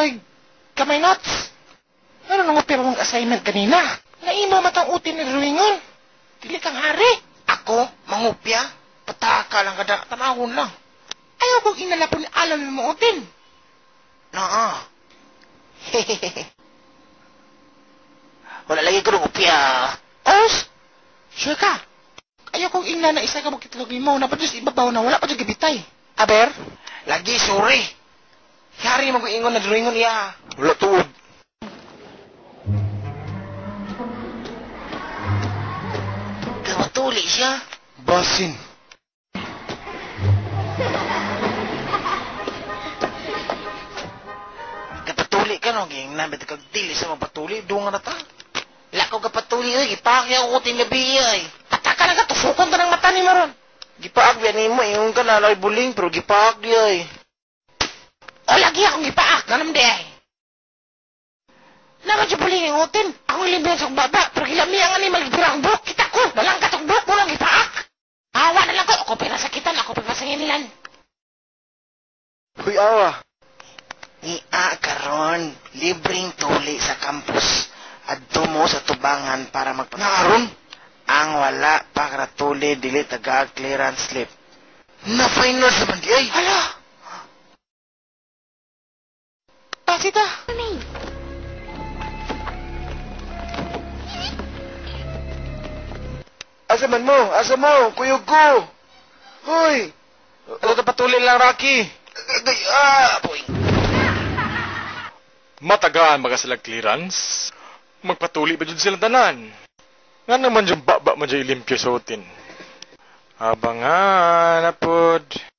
Boy, kamay nuts. Ano nang opera mong assignment kanina? Naimo matang utin ni Ruingon. Dili kang hari. Ako, mangupya? Pataka lang kada, tanawon lang. Ayaw kong inalapon ni alam mo utin. Naa. Wala lagi ko ng upya. Os, sure ka? Ayaw kong ingna na isa ka itlog nimo na pa ibabaw na wala pa jud gibitay. Aber, Lagi, sorry. Yari mo ko ingon na drawingon iya. Wala tuod. Kapatuli siya. Basin. Kapatuli ka no, ging namin kag dili sa mapatuli, dunga na ta. Lako kapatuli oy, gipakya ko tinabi ay. Pataka lang ka, tusukon ka ng mata ni Maron. Gipaak biya nimo ingon ka na lay buling pero gipaak di ay. O lagi akong gipaak, ganam di ay. Naman siya buling ang utin. Akong ilimbihan sa akong baba, pero gilami ang animal gibira ang buhok. Kita ko, nalangkat ang buhok, walang gipaak. Awa na lang ko, ako pinasakitan, ako pinasanginlan. Huy, awa. Nia karon libreng tuli sa campus. Adto mo sa tubangan para magpa. Naaron? Ang wala pa karatuli dili taga clearance slip. Na finals naman di ay. Hala! Pasita! Asa man mo? Asa mo? Kuyog ko. Hoy. Ano to patuli lang Rocky? Ah, boy. Matagaan baga sila clearance. Magpatuli ba dyan sila tanan? Nga naman yung baba man dyan ilimpyo sa utin. Abangan na pod.